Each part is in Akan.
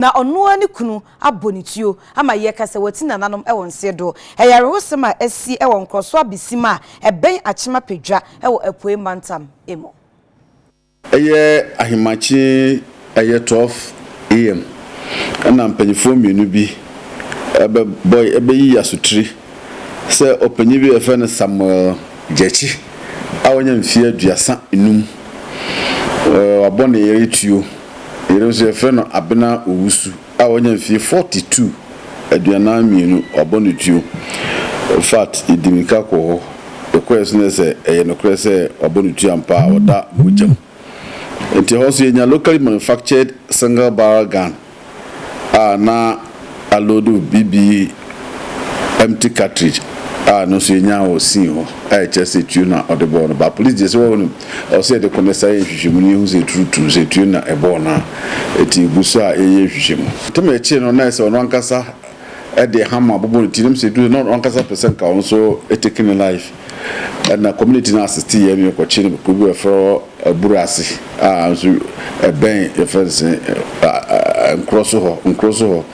Na ɔno ara ne kunu abɔ ne tuo ama yɛka sɛ wati nananom wɔ nseɛ do. Ɛyɛ awerɛhosɛm a asi wɔ Nkrɔso Abesim a ɛbɛn Akyem Apadwa wɔ Apuei Mantam mu. Ɛyɛ ahemakye ɛyɛ 12 AM ɛna mpanyinfoɔ mmienu bi ɛbɛ bɔ ɛbɛyi asotire sɛ ɔpanyin bi a yɛfrɛ no Samuel Gyakye a wanya mfeɛ 35 wabɔ ne yere tuo. Yere nso yɛfrɛ no Abena Owusu a wanya mfeɛ 42, 42, wabɔ no tuo. In fact, yɛdi mmirika kɔɔ hɔ. Yɛkɔeɛ nso na sɛ ɛyɛ nokorɛ sɛ wabɔ no tuo ampa a ɔda mogya mu. Nti ɛhɔ nso yɛnya locally manufactured single barrel gun a na aload BB empty cartridge a no nso yɛnya wɔ scene hɔ a ɛkyerɛ sɛ tuo na ɔde bɔɔ no. Ba police deɛ sɛ wɔn no ɔwɔ sɛ yɛde kɔ ne sa yɛ nhwehwɛmu no yɛhu sɛ turuturu sɛ tuo na ɛbɔɔ no a ɛti egu so a yɛyɛ nhwehwɛmu. Ntɛm akyire no na ɛsɛ ɔno ankasa ɛde hammer abobɔ ne ti nam sɛ duru na ɔno ankasa pɛ sɛ nka ɔno nso take ne life, ɛna community no assist yɛ no yɛkɔkye no kuro bi wɔfrɛ Abura ase a nso ɛbɛn yɛfrɛ no sɛ Nkorɔ so hɔ, Nkorɔ so hɔ.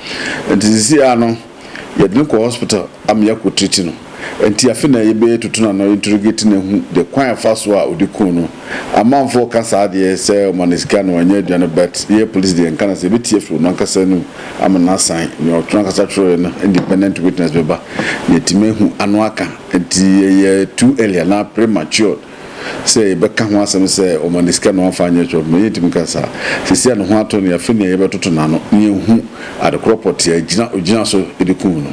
Nti sisi a no yɛde no kɔ hospital ama yɛakɔ treat no. Nti afe na yɛbɛyɛ tutu no ano interrogate no hu de kwan afa so a ɔde kun no. Amanfoɔ ka saa deɛ sɛ ɔma no sika na wanyɛ aduane, but yɛ police deɛ nka no sɛ yɛbɛtie afiri ɔno ankasa anim ama no asan nea ɔtwerɛ ankasa twerɛeɛ no. Independent witness bɛba na yɛtumi ahu ano aka. Nti yɛyɛ too early anaa premature sɛ yɛbɛka ho asɛm sɛ ɔma ne sika na wamfa anyɛ twɛ ma yɛntumi ka saa. Sisi a ne ho atɔ no, yɛafe nea yɛbɛtoto n'ano na yɛhu adekorɔ pɔtee a gyina ogyina so de kum no.